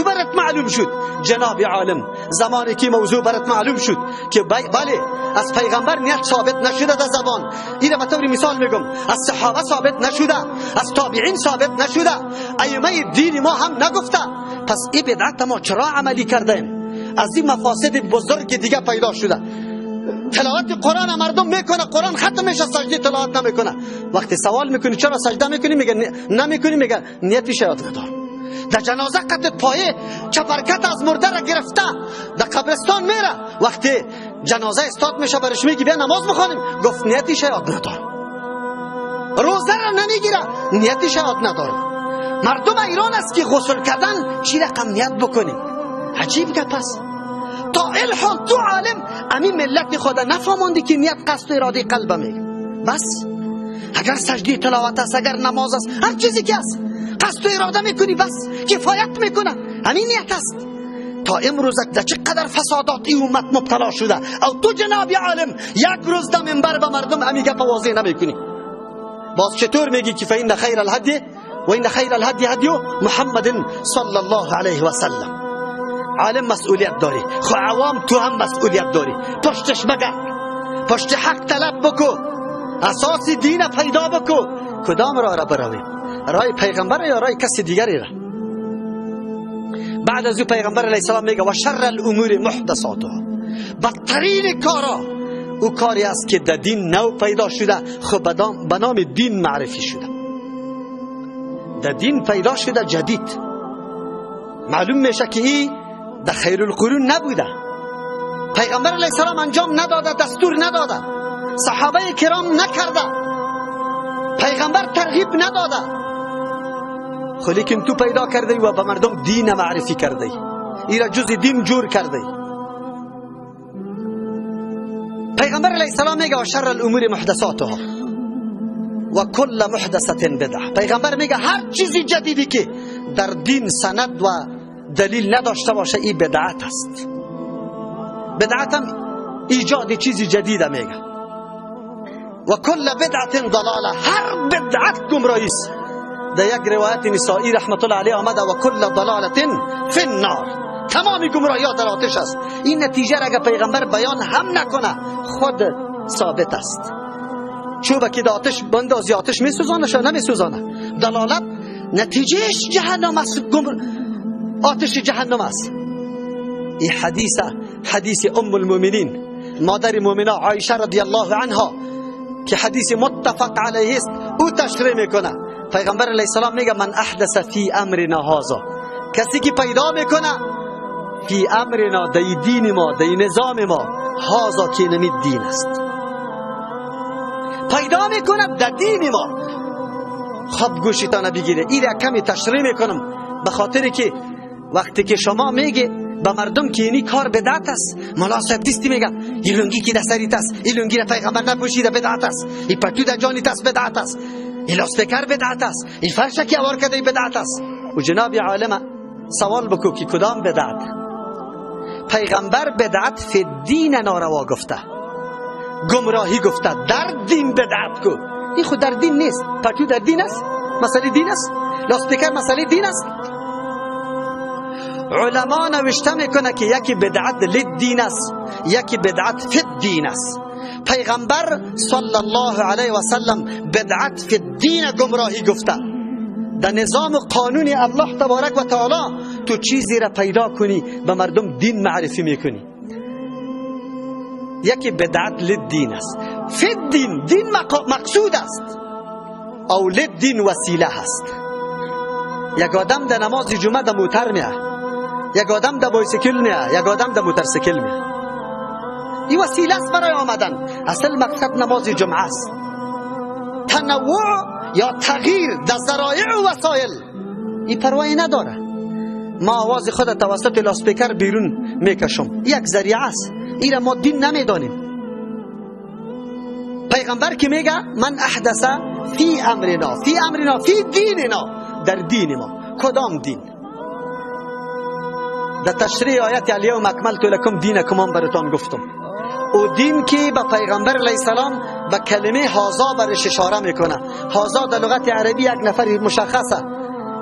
برات معلوم شد جناب عالم، زمانی که موضوع برات معلوم شد که بله از پیغمبر نیت ثابت نشده در زبان، اینو به طور مثال میگم، از صحابه ثابت نشده، از تابعین ثابت نشده، ائمه دین ما هم نگفته، پس این بدعت ما چرا عملی کردیم؟ از این مفاسد بزرگ دیگه پیدا شده. تلاوت قرآن مردم میکنه، قرآن ختم میشه، سجده تلاوت نمیکنه. وقتی سوال میکنی چرا سجده میکنی، میگه نمیکنی، میگه نیتش یاد ندارم. در جنازه قطع پایه چپرکت از مرده را گرفته در قبرستان میره، وقتی جنازه استاد میشه برش میگی بیا نماز بخوانیم، گفت نیتش یاد ندارم. روزه را نمیگیره، نیتش یاد ندارم. مردم ایران است که غسل کردن چی رقم نیت بکنیم؟ عجیب گپ است. تا الحال تو عالم امی ملت خدا نفهماندی که نیت قصد و اراده قلب میگه. بس اگر سجده تلاوت است، اگر نماز است، هر چیزی که است قصد و اراده میکنی، بس کفایت میکنه، همین نیت است. تا امروز در چقدر فسادات ای امت مبتلا شده، او تو جناب عالم یک روز در منبر به مردم امی گپ واضح نمیکنی. باز چطور میگی که فإن خیر الهدی و این خیر الهدی هدی محمد صلی الله علیه و سلم؟ عالم مسئولیت داری، خو عوام تو هم مسئولیت داری. پشتش بگرد، پشت حق طلب بکو، اساس دین پیدا بکو. کدام راه را برویم؟ راه پیغمبر یا راه کسی دیگری را؟ بعد از او پیغمبر علیه السلام میگه و شر الامور محدثاتها، بدترین کارا او کاری است که در دین نو پیدا شده، خو به نام دین معرفی شده، در دین پیدا شده جدید. معلوم میشه که این در خیر القرون نبوده، پیغمبر علیه السلام انجام نداده، دستور نداده، صحابه کرام نکرده، پیغمبر ترغیب نداده، خو لیکن تو پیدا کرده و به مردم دین معرفی کرده، ای را جز دین جور کرده. پیغمبر علیه السلام میگه و شر الامور محدثاتها و کل محدثه بدعه. پیغمبر میگه هر چیزی جدیدی که در دین سند و دلیل نداشته باشه این بدعت است. بدعت هم ایجاد چیزی جدید میگه. و کل بدعت ضلاله، هر بدعت گمراهی است. در یک روایت نسائی رحمت الله علیه آمده و کل ضلاله فی النار، تمام گمراهی ها در آتش است. این نتیجه را اگر پیغمبر بیان هم نکنه خود ثابت است. چوب که در آتش بندازی آتش میسوزانه یا نمیسوزانه؟ دلالت نتیجهش جهنم است، آتش جهنم است. این حدیث حدیث ام المؤمنین مادر مؤمنا عایشه رضی الله عنها که حدیث متفق علیه است، او تشریح میکنه. پیغمبر علیه السلام میگه من احدث فی امرنا هذا، کسی که پیدا میکنه فی امرنا، دی دین ما، دی نظام ما، هذا که نمی دین است، پیدا میکنه در دین ما. خب گوشتان بگیره، این را کمی تشریح میکنم به خاطر که وقتی که شما میگه به مردم که اینی کار بدعت است، ملا صاحب دیستی میگه این لنگی که در سریت است، این لنگی را پیغمبر نپوشیده بدعت است، این پتو در جانیت است بدعت است، این لاستیکر بدعت است، این فرش که اوار کرده بدعت است. و جناب عالم سوال بکو که کدام بدعت؟ پیغمبر بدعت فی دین ناروا گفته، گمراهی گفته، در دین بدعت کو. این خود در دین نیست. پتو در دین است؟ مسئله دین است؟ لاستیکر مسئله دین است؟ علما نوشته میکنه که یکی بدعت للدین است، یکی بدعت فی الدین است. پیغمبر صلی الله علیه و سلم بدعت فی الدین گمراهی گفته. در نظام قانون الله تبارک و تعالی تو چیزی را پیدا کنی به مردم دین معرفی میکنی. یکی بدعت للدین است، فی الدین دین مقصود است، او للدین وسیله است. یک آدم در نماز جمعه در موتر میه، یک آدم در بایسکل میه، یک آدم در موترسیکل میه. این وسیله است برای آمدن. اصل مقصد نماز جمعه است. تنوع یا تغییر در ذرایع و وسایل این پروایی نداره. ما آواز خود توسط لاسپیکر بیرون میکشم، یک ذریعه است، این را ما دین نمیدانیم. پیغمبر که میگه من احدث فی امرنا، فی امرنا، فی دیننا، در دین ما. کدام دین؟ در تشریح آیت الیوم اکملت لکم دینکم هم براتان گفتم. او دین که به پیغمبر علیه السلام به کلمه هازا برش اشاره میکنه. هازا در لغت عربی یک نفر مشخصه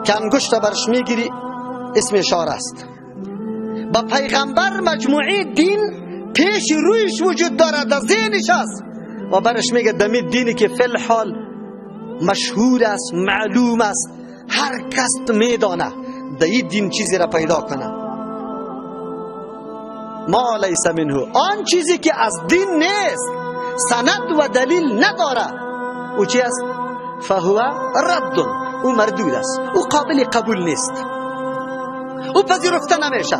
که انگشت برش میگیری اسم اشاره است. با پیغمبر مجموعه دین پیش رویش وجود دارد، در ذهنش است و برش میگه دمی دینی که فی الحال مشهور است، معلوم است، هر کس میدانه، در این دین چیزی را پیدا کنه. ما لیس منه، آن چیزی که از دین نیست، سند و دلیل نداره، او چی است؟ فهو رد، او مردود است، او قابل قبول نیست، او پذیرفته نمیشه.